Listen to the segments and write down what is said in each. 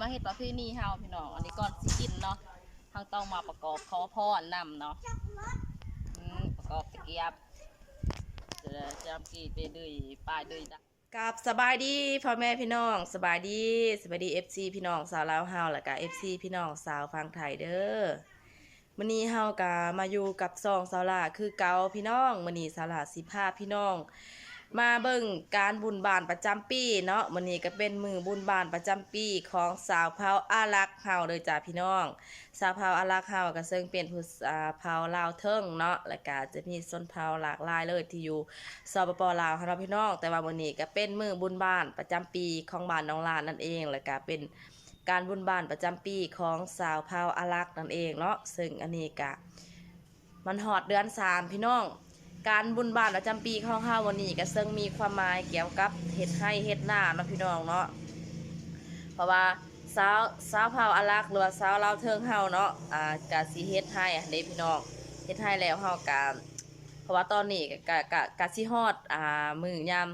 ມາເຮັດປະເພນີເຮົາພີ່ນ້ອງ ອັນນີ້ກ່ອນຊິກິນເນາະ ເຮົາຕ້ອງມາປະກອບຂໍພອນນຳເນາະ ອືມ ປະກອບຕະກຽບ ຈະ ຈະກີເຕດຸຍປາຍດຸຍດາ. ກັບສະບາຍດີພໍ່ແມ່ພີ່ນ້ອງ ສະບາຍດີ ສະບາຍດີ ເອັຟຊີ ພີ່ນ້ອງຊາວລາວເຮົາ ແລ້ວກະ ເອັຟຊີ ພີ່ນ້ອງຊາວຝັ່ງໄທເດີ. ມື້ນີ້ເຮົາກະມາຢູ່ກັບຊ່ອງສາວຫຼ້າຄືເກົ່າພີ່ນ້ອງ. ມື້ນີ້ສາວຫຼ້າຊິພາພີ່ນ້ອງມາເບິ່ງການບຸນບ້ານປະຈຳປີເນາະ. ມື້ນີ້ກະເປັນມື້ບຸນບ້ານປະຈຳປີຂອງຊາວເຜົ່າອາລັກເຮົາເດີຈ້າພີ່ນ້ອງ. ຊາວເຜົ່າອາລັກເຮົາກະເຊິ່ງເປັນຜູ້ ອາ ເຜົ່າລາວເທິງເນາະ ແລ້ວກະຈະມີຊົນເຜົ່າຫຼາກຫຼາຍເລີຍທີ່ຢູ່ ສປປ ລາວເຮົາເນາະພີ່ນ້ອງ. ແຕ່ວ່າມື້ນີ້ກະເປັນມື້ບຸນບ້ານປະຈຳປີຂອງບ້ານໜອງຫຼ້ານັ້ນເອງ ແລ້ວກະເປັນ ການບຸນບ້ານປະຈຳປີຂອງຊາວເຜົ່າອາລັກນັ້ນເອງເນາະ ເຊິ່ງອັນນີ້ກະມັນຮອດເດືອນສາມພີ່ນ້ອງ. ການບຸນບ້ານປະຈຳປີຂອງເຮົາມື້ນີ້ກະເຊິ່ງມີຄວາມໝາຍກ່ຽວກັບເຮັດໄຮ່ເຮັດນາເນາະພີ່ນ້ອງເນາະ ເພາະວ່າຊາວ ຊາວເຜົ່າອາລັກ ຫຼືວ່າຊາວລາວເທິງເຮົາເນາະ ອາ ກະຊິເຮັດໄຮ່ຫັ້ນເດ້ພີ່ນ້ອງ. ເຮັດໄຮ່ແລ້ວເຮົາກະ ເພາະວ່າຕອນນີ້ກະ ກະ ກະ ກະຊິຮອດ ອາ ມື້ຍາມ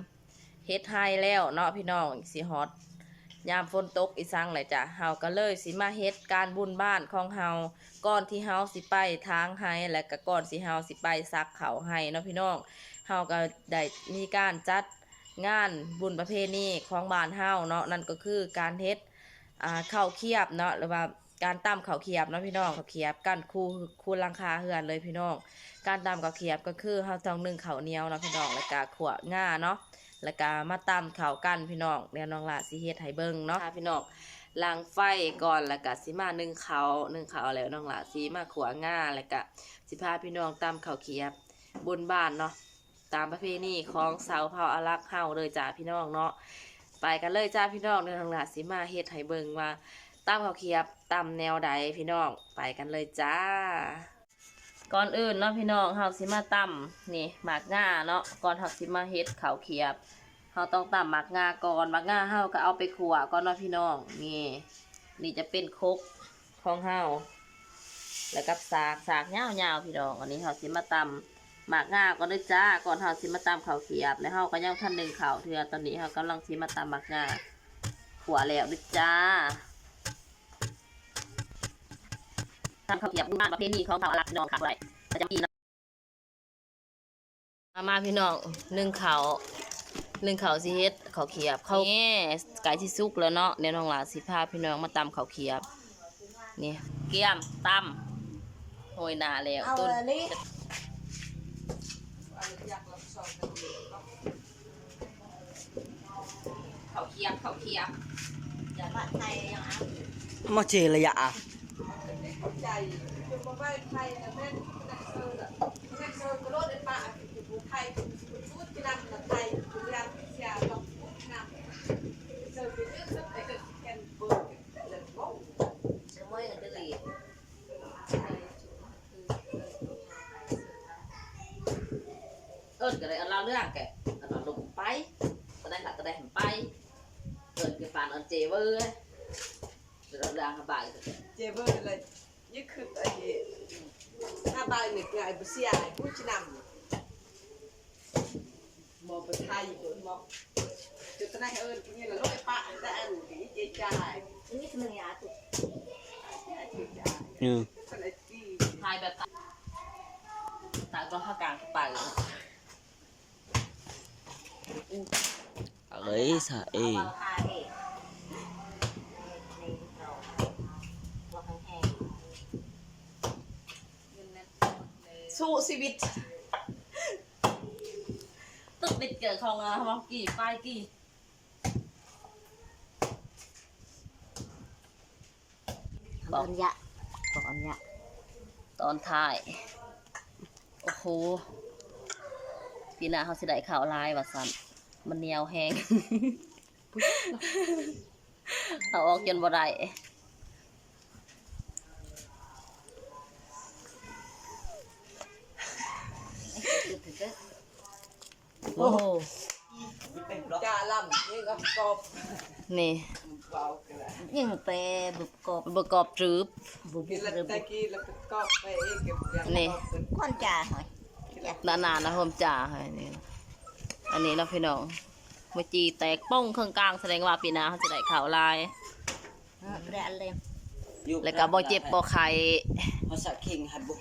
ເຮັດໄຮ່ແລ້ວເນາະພີ່ນ້ອງ ຊິຮອດຍາມຝົນຕົກອີ່ສັງແລ້ວຈ້າ ເຮົາກະເລີຍຊິມາເຮັດການບຸນບ້ານຂອງເຮົາ ກ່ອນທີ່ເຮົາຊິໄປຖາງໄຮ່ ແລະກະກ່ອນທີ່ເຮົາຊິໄປສັກເຂົ້າໄຮ່ເນາະພີ່ນ້ອງ. ເຮົາກະໄດ້ມີການຈັດງານບຸນປະເພນີຂອງບ້ານເຮົາເນາະ ນັ້ນກະຄືການເຮັດ ອາ ເຂົ້າຂຽບເນາະ ຫຼືວ່າ ການຕຳເຂົ້າຂຽບເນາະພີ່ນ້ອງ ເຂົ້າຂຽບກັນຄູ ຄູຫຼັງຄາເຮືອນເລີຍພີ່ນ້ອງ. ການຕຳເຂົ້າຂຽບກະຄືເຮົາຕ້ອງໜຶ້ງເຂົ້າໜຽວເນາະພີ່ນ້ອງ ແລ້ວກະຂົ້ວງາເນາະ ແລ້ວກະມາຕຳເຂົ້າກັນພີ່ນ້ອງ. ດຽວນ້ອງຫຼ້າຊິເຮັດໃຫ້ເບິ່ງເນາະ ພີ່ນ້ອງ ຫຼັງໄຟກ່ອນ ແລ້ວກະຊິມາໜຶ້ງເຂົ້າ ໜຶ້ງເຂົ້າແລ້ວນ້ອງຫຼ້າຊິມາຂົ້ວງາ ແລ້ວກະຊິພາພີ່ນ້ອງຕຳເຂົ້າຂຽບບຸນບ້ານເນາະ. ຕາມປະເພນີຂອງຊາວເຜົ່າອາລັກເຮົາເດີຈ້າພີ່ນ້ອງເນາະ. ໄປກັນເລີຍຈ້າພີ່ນ້ອງ ດຽວນ້ອງຫຼ້າຊິມາເຮັດໃຫ້ເບິ່ງວ່າຕຳເຂົ້າຂຽບຕຳແນວໃດພີ່ນ້ອງ ໄປກັນເລີຍຈ້າ. ກ່ອນອື່ນເນາະພີ່ນ້ອງ ເຮົາຊິມາຕຳນີ້ໝາກງາເນາະ ກ່ອນເຮົາຊິມາເຮັດເຂົ້າຂຽບ ເຮົາຕ້ອງຕຳໝາກງາກ່ອນ. ໝາກງາເຮົາກະເອົາໄປຂົ້ວກ່ອນເນາະພີ່ນ້ອງ. ນີ້ ນີ້ຈະເປັນຄົກ ຂອງເຮົາ ແລ້ວກັບສາກ ສາກຍາວໆ ພີ່ນ້ອງ. ອັນນີ້ເຮົາຊິມາຕຳໝາກງາກ່ອນເດີຈ້າ ກ່ອນເຮົາຊິມາຕຳເຂົ້າຂຽບ ແລ້ວເຮົາກະຍັງບໍ່ທັນໜຶ້ງເຂົ້າເທື່ອ. ຕອນນີ້ເຮົາກຳລັງຊິມາຕຳໝາກງາ ຂົ້ວແລ້ວເດີຈ້າ. ຕຳເຂົ້າຂຽບບຸນບ້ານປະເພນີຂອງເຜົ່າອາລັກ ພີ່ນ້ອງ ຂາດບໍ່ໄດ້ ປະຈຳປີເນາະ. ມາ ມາພີ່ນ້ອງ ໜຶ້ງເຂົ້າ ໜຶ້ງເຂົ້າຊິເຮັດເຂົ້າຂຽບ ເຂົ້າ ນີ້ ໃກ້ຊິສຸກແລ້ວເນາະ. ດຽວນ້ອງຫຼ້າຊິພາພີ່ນ້ອງມາຕຳເຂົ້າຂຽບ ນີ້ ກຽມຕຳ ໂຮຍໜ້າແລ້ວ ເອົາ ຕົ້ນ ເລີຍ ເຂົ້າຂຽບ ເຂົ້າຂຽບ ຢ່າມາໄທຢ່າງ ມາເຈລະຍະ ເອີ້ນກະໄດ້ ເອີ້ນລາວເລື່ອງແກ ເອີ້ນວ່າລົງໄປ ຕະໄດ ຕະໄດຫັ້ນໄປ ເອີ້ນຄືປານເອີ້ນເຈເວີຍ ເອີ້ນລາວເລື່ອງຫາບາຍ ເຈເວີຍເລີຍ ຍືດຄືໄອ້ຫາບາຍນີ້ງ່າຍບໍ່ເສຍ ຜູ້ຊີ້ນຳ ບໍ່ໄປໄທບໍ່ເນາະ ຈະຕະໄດເອີ້ນຜູ້ນີ້ລະໂລຍປະ ແຕ່ອັນນີ້ເຈຈາຍ ນີ້ມັນຍາຕຸ ເອີ ຖ່າຍແບບ ຕາຍບໍ່ເຮົາກາງໄປ ເອີຍ ສະເອ ສູ້ຊີວິດ ຕຶກນິດເກີດຂອງ ອາ ຮອກກີ້ ປາຍກີ້. ບອກ ອັນຍະ ບອກອັນຍະ ຕອນທ້າຍ ໂອ້ໂຫ ປີໜ້າເຮົາຊິໄດ້ເຂົ້າຫຼາຍວ່າຊັ້ນ ມັນໜຽວແຮງ ເອົາອອກຈົນບໍ່ໄດ້. ໂອ້ ຈາລຳ ນີ້ກະປະກອບ ນີ້ ເວົ້າກະໄດ້ ຍັງແປບໍ່ປະກອບ ບໍ່ປະກອບຈືບ ບໍ່ ກິນແລ້ວແຕ່ກີ້ແລ້ວປະກອບໄປເອງ ນີ້ ກ່ອນຈາ ນານານະໂຮມຈາໃຫ້ນີ້ ອັນນີ້ເນາະພີ່ນ້ອງ ມາຈີ່ແຕກປ່ອງເຄິ່ງກາງ ສະແດງວ່າປີໜ້າເຮົາຊິໄດ້ເຂົ້າຫຼາຍ. ແລ້ວກໍບໍ່ເຈັບບໍ່ໄຂ້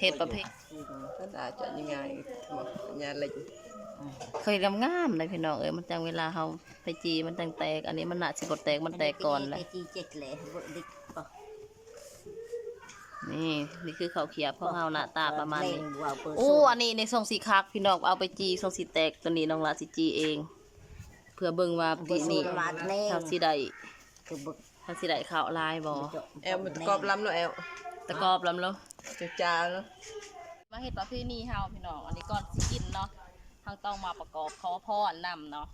ເຮັດປະເພ ເພິ່ນອາດຈະງ່າຍ ຍາເລັກ ເຄີຍງາມໆ ເລີຍພີ່ນ້ອງເອີຍ ມັນຈັ່ງເວລາເຮົາໄປຈີ່ມັນຈັ່ງແຕກ ອັນນີ້ມັນໜ້າຊິບໍ່ແຕກ ມັນແຕກກ່ອນແລ້ວ. ນີ້ ນີ້ຄືເຂົ້າຂຽບຂອງເຮົາ ໜ້າຕາປະມານນີ້. ໂອ້ ອັນນີ້ນີ້ຊົງຊິຄັກພີ່ນ້ອງ ເອົາໄປຈີ່ຊົງຊິແຕກ. ໂຕນີ້ນ້ອງຫຼ້າຊິຈີ່ເອງ ເພື່ອເບິ່ງວ່າປີນີ້ເຮົາຊິໄດ້ ເຮົາຊິໄດ້ເຂົ້າຫຼາຍບໍ່? ແອວ ຕະກອບລຳໂລດແອວ ຕະກອບລຳໂລດ ຈາໂລດ. ມາເຮັດປະເພນີເຮົາພີ່ນ້ອງ ອັນນີ້ກ່ອນຊິກິນເນາະ ເຮົາຕ້ອງມາປະກອບຂໍພອນນຳເນາະ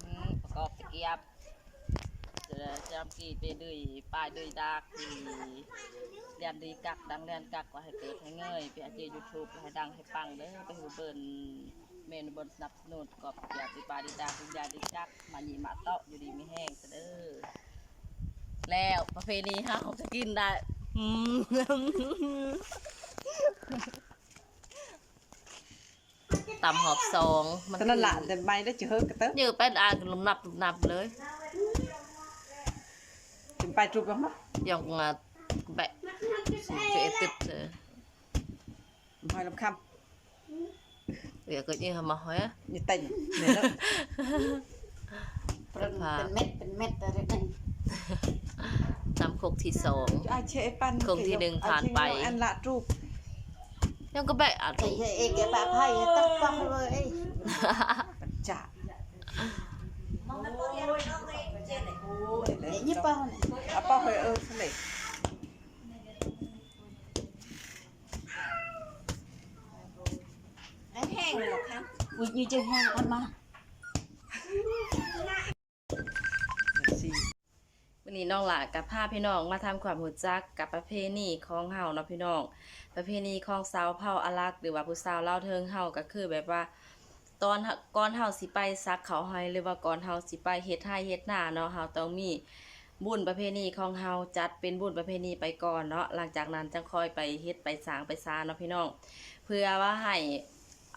ອືມ ປະກອບຕະກຽບ ຈະ ຈຳກີເປດຸຍ ປາຍດຸຍດາກ ທີ່ລຽນດຸຍກັກ ດັງລຽນກັກ ວ່າໃຫ້ເກີດໃຫ້ເງີຍ ເປັນອາຊີບຢູທູບ ໃຫ້ດັງໃຫ້ປັງເດີ ໄປຮູ້ເບິ່ງ ແມ່ນບົນສະໜັບສະໜູນ ກອບກຽດຕິປາດີຕາ ຄຸນຍາດີຈັກ ມາຍິມາເຕາະ ຢູ່ດີມີແຮງເດີ. ແລ້ວປະເພນີເຮົາກໍກິນໄດ້ ອືມ ຕຳຮອບສອງ ມັນ ຕອນນັ້ນລະ ແຕ່ໃບໄດ້ຈະເຮີກະເຕີ ເຢີໄປອານໜັບໆເລີຍ ກິນໄປຈຸບລົງມາ ຢອງງາແບະ ເຈເອດຕຶດເຊີ ຫອຍລຳຄຳ ເອີ ກໍອີຫຍັງມາຫອຍ ນີ້ເຕັມແມ່ນເນາະ ເປັນເມັດ ເປັນເມັດ ຕຳຄົກທີສອງ ຄົກທີໜຶ່ງຜ່ານໄປ ອັນລະຕູກ ຍັງກໍແບະ ອາ ໃສ່ເອກແກປາໄພຕັກປັກເລີຍ ຈະ ນີ້ປາ ອາປາເຮີຍ ເອີ ສະເລ ແຫ້ງບໍ່ຄະ ອຸ້ຍ ນີ້ຈະແຫ້ງກ່ອນມາ. ມື້ນີ້ນ້ອງຫຼ້າກໍພາພີ່ນ້ອງມາທຳຄວາມຮູ້ຈັກກັບປະເພນີຂອງເຮົາເນາະພີ່ນ້ອງ ປະເພນີຂອງຊາວເຜົ່າອາຣັກ ຫຼືວ່າຜູ້ສາວລາວເທິງເຮົາ ກໍຄືແບບວ່າ ຕອນ ກ່ອນເຮົາຊິໄປສັກເຂົ້າໄຮ່ ຫຼືວ່າກ່ອນເຮົາຊິໄປເຮັດໄຮ່ເຮັດນາເນາະ ເຮົາຕ້ອງມີບຸນປະເພນີຂອງເຮົາ ຈັດເປັນບຸນປະເພນີໄປກ່ອນເນາະ ຫຼັງຈາກນັ້ນຈັ່ງຄ່ອຍໄປເຮັດໄປສ້າງໄປສາເນາະພີ່ນ້ອງ ເພື່ອວ່າໃຫ້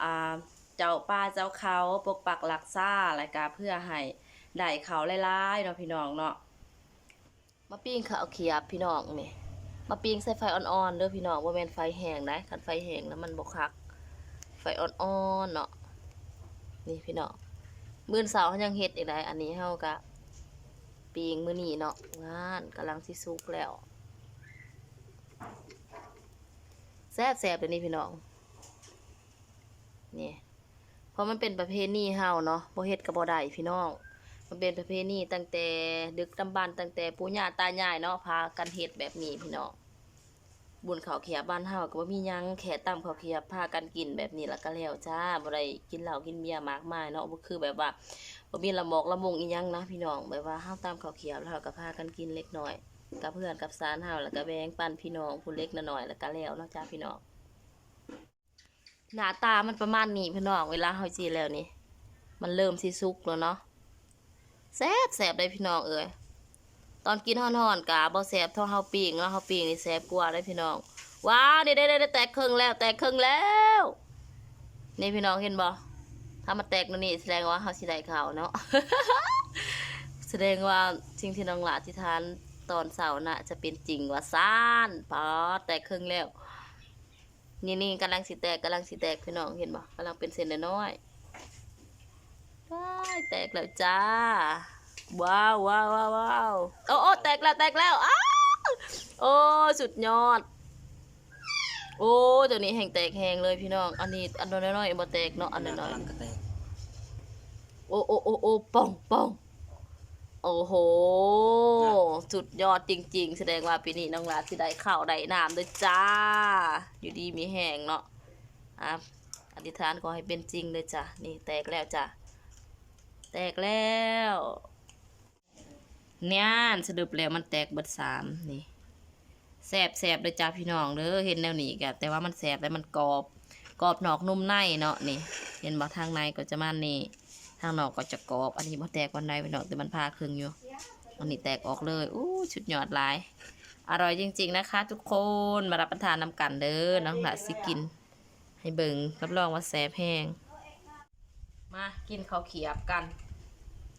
ອ່າ ເຈົ້າປ່າເຈົ້າເຂົາປົກປັກລັກສາ ແລ້ວກະເພື່ອໃຫ້ໄດ້ເຂົ້າຫຼາຍໆເນາະພີ່ນ້ອງເນາະ. ມາປີ້ງເຂົ້າຂຽບພີ່ນ້ອງນີ້ ມາປີ້ງໃສ່ໄຟອ່ອນໆເດີພີ່ນ້ອງ ບໍ່ແມ່ນໄຟແຮງໃດ ຄັນໄຟແຮງແລ້ວມັນບໍ່ຄັກ ໄຟອ່ອນໆເນາະ ນີ້ພີ່ນ້ອງ ມື້ເຊົ້າເຮົາຍັງເຮັດອີກໃດ ອັນນີ້ເຮົາກະປີ້ງມື້ນີ້ເນາະ ງານກຳລັງຊິສຸກແລ້ວ ແຊບໆເດນີ້ພີ່ນ້ອງ ນີ້ ເພາະມັນເປັນປະເພນີເຮົາເນາະ ບໍ່ເຮັດກໍບໍ່ໄດ້ພີ່ນ້ອງ ມັນເປັນປະເພນີຕັ້ງແຕ່ດຶກດຳບັນ ຕັ້ງແຕ່ປູ່ຍ່າຕາຍາຍເນາະ ພາກັນເຮັດແບບນີ້ພີ່ນ້ອງ ບຸນເຂົ້າຂຽບບ້ານເຮົາກໍບໍ່ມີຫຍັງ ແຄ່ຕຳເຂົ້າຂຽບພາກັນກິນແບບນີ້ລະກໍແລ້ວຈ້າ ບໍ່ໄດ້ກິນເຫຼົ້າກິນເບຍມາກມາຍເນາະ ບໍ່ຄືແບບວ່າ ບໍ່ມີລະໝອກລະມົງອີ່ຫຍັງນະພີ່ນ້ອງ ແບບວ່າເຮົາຕຳເຂົ້າຂຽບແລ້ວເຮົາກໍພາກັນກິນເລັກນ້ອຍ ກັບເຮືອນກັບຊານເຮົາ ແລ້ວກໍແບ່ງປັນພີ່ນ້ອງຜູ້ເລັກນ້ອຍ ແລ້ວກໍແລ້ວເນາະຈ້າພີ່ນ້ອງ. ໜ້າຕາມັນປະມານນີ້ພີ່ນ້ອງ ເວລາເຮົາຈີ່ແລ້ວນີ້ ມັນເລີ່ມຊິສຸກແລ້ວເນາະ ແຊບໆເດ້ພີ່ນ້ອງເອີຍ ຕອນກິນຮ້ອນໆກະບໍ່ແຊບເທົ່າເຮົາປີ້ງເນາະ ເຮົາປີ້ງນີ້ແຊບກວ່າເດ້ພີ່ນ້ອງ ວ້າວ ນີ້ເດ້ໆ ແຕກເຄິ່ງແລ້ວ ແຕກເຄິ່ງແລ້ວ ນີ້ພີ່ນ້ອງເຫັນບໍ່ ຖ້າມັນແຕກແນວນີ້ສະແດງວ່າເຮົາຊິໄດ້ເຂົ້າເນາະ ສະແດງວ່າສິ່ງທີ່ນ້ອງຫຼ້າອະທິຖານຕອນເຊົ້ານະຈະເປັນຈິງວ່າຊັ້ນ ປາດ ແຕກເຄິ່ງແລ້ວ. ນີ້ໆ ກຳລັງຊິແຕກ ກຳລັງຊິແຕກ ພີ່ນ້ອງເຫັນບໍ່ ກຳລັງເປັນເສັ້ນນ້ອຍໆ ວ້າຍ ແຕກແລ້ວຈ້າ ວ້າວໆໆໆ ໂອ້ໆ ແຕກແລ້ວ ແຕກແລ້ວ ອ້າວ ໂອ້ ສຸດຍອດ ໂອ້ ໂຕນີ້ແຮ່ງແຕກແຮງເລີຍພີ່ນ້ອງ ອັນນີ້ອັນນ້ອຍໆບໍ່ແຕກເນາະ ອັນນ້ອຍໆ ກຳລັງກະແຕກ ໂອ້ໆໆໆ ປ່ອງໆ ໂອ້ໂຫ ສຸດຍອດຈິງໆ ສະແດງວ່າປີນີ້ນ້ອງຫຼ້າຊິໄດ້ເຂົ້າໄດ້ນ້ຳເດີຈ້າ ຢູ່ດີມີແຮງເນາະ ອາ ອະທິຖານຂໍໃຫ້ເປັນຈິງເດີຈ້າ ນີ້ແຕກແລ້ວຈ້າ ແຕກແລ້ວ ນານ ສະຫຼຸບແລ້ວມັນແຕກເບິດສາມ ນີ້ ແຊບໆເດີຈ້າພີ່ນ້ອງເດີ ເຫັນແນວນີ້ກະ ແຕ່ວ່າມັນແຊບແລະມັນກອບ ກອບນອກນຸ່ມໃນເນາະ ນີ້ ເຫັນບໍ່ ທາງໃນກໍຈະມານີ້ ທາງນອກກໍຈະກອບ ອັນນີ້ບໍ່ແຕກປານໃດພີ່ນ້ອງ ແຕ່ມັນຜ່າເຄິ່ງຢູ່ ອັນນີ້ແຕກອອກເລີຍ ໂອ້ ສຸດຍອດຫຼາຍ ອະຮ່ອຍຈິງໆນະຄະທຸກຄົນ ມາຮັບປະທານນຳກັນເດີ ນ້ອງຫຼ້າຊິກິນໃຫ້ເບິ່ງ ຮັບຮອງວ່າແຊບແຮງ. ມາກິນເຂົ້າຂຽບກັນ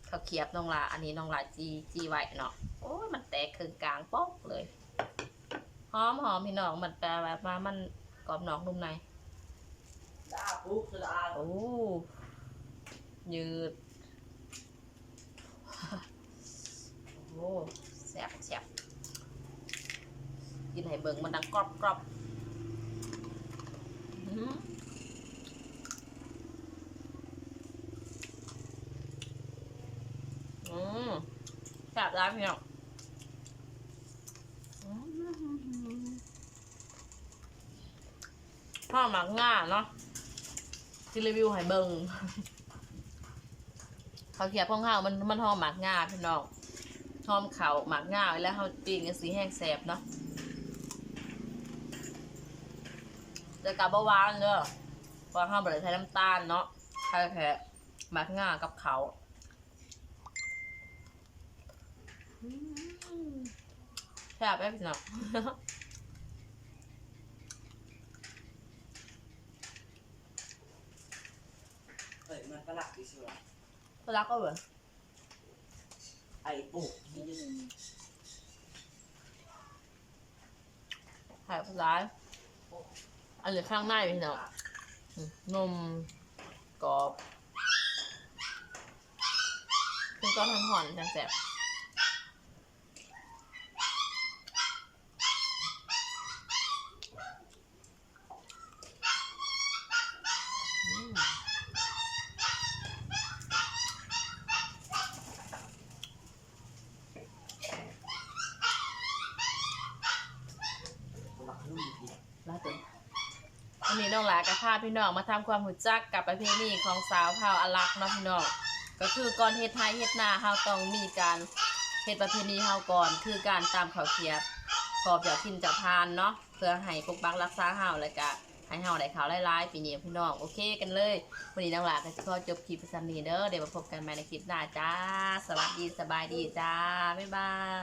ເຂົ້າຂຽບນ້ອງຫຼ້າ ອັນນີ້ນ້ອງຫຼ້າຈີ່ ຈີ່ໄວ້ເນາະ. ໂອ້ຍ ມັນແຕກເຄິ່ງກາງປົກເລີຍ. ຫອມໆ ພີ່ນ້ອງ ມັນແປວ່າ ວ່າມັນກອບນອກນຸ່ມໃນ. ໂອ້ ຍືດ. ໂອ້ ແຊບ ແຊບ. ກິນໃຫ້ເບິ່ງ ມັນດັງກຣອບໆ. ອືມ ອືມ ແຊບຫຼາຍ ພີ່ນ້ອງ. ອືມ ຫອມໝາກງາເນາະ ຊິຣີວິວໃຫ້ເບິ່ງ. ເຂົ້າຂຽບຂອງເຮົາ ມັນ ມັນຫອມໝາກງາ ພີ່ນ້ອງ ຫອມເຂົ້າໝາກງາ ເວລາເຮົາປີ້ງຈັ່ງຊີ້ແຮງແຊບເນາະ. ແຕ່ກໍບໍ່ຫວານເດີ ເພາະເຮົາບໍ່ໄດ້ໃສ່ນ້ຳຕານເນາະ ໃສ່ແຄ່ໝາກງາກັບເຂົ້າ. ອືມ ແຊບເດ້ພີ່ນ້ອງ. ເອີຍ ມັນປະຫຼັກທີ່ສຸດລະ ປະຫຼັກເອົາເວີຍ ໄອ້ປູກ ແຊບຫຼາຍ. ອັນນີ້ເຄື່ອງໃນພີ່ນ້ອງ ອືມ ນຸ່ມ ກອບ ກິນຕອນຮ້ອນໆ ຈັ່ງແຊບ. ມື້ນີ້ນ້ອງຫຼ້າກໍພາພີ່ນ້ອງມາທຳຄວາມຮູ້ຈັກກັບປະເພນີຂອງຊາວເຜົ່າອາລັກເນາະພີ່ນ້ອງ. ກໍຄືກ່ອນເຮັດໄຮ່ເຮັດນາ ເຮົາຕ້ອງມີການເຮັດປະເພນີເຮົາກ່ອນ ຄືການຕຳເຂົ້າຂຽບຂອບເຈົ້າຖິ່ນເຈົ້າຖານເນາະ ເພື່ອໃຫ້ປົກປັກຮັກສາເຮົາ ແລະກະໃຫ້ເຮົາໄດ້ເຂົ້າຫຼາຍໆ ປີນີ້ພີ່ນ້ອງ. ໂອເຄກັນເລີຍ ມື້ນີ້ນ້ອງຫຼ້າກໍຊິຂໍຈົບຄລິບໄວ້ສ່ຳນີ້ເດີ ດຽວມາພົບກັນໃໝ່ໃນຄລິບໜ້າຈ້າ. ສະຫວັດດີ ສະບາຍດີຈ້າ ບາຍບາຍ.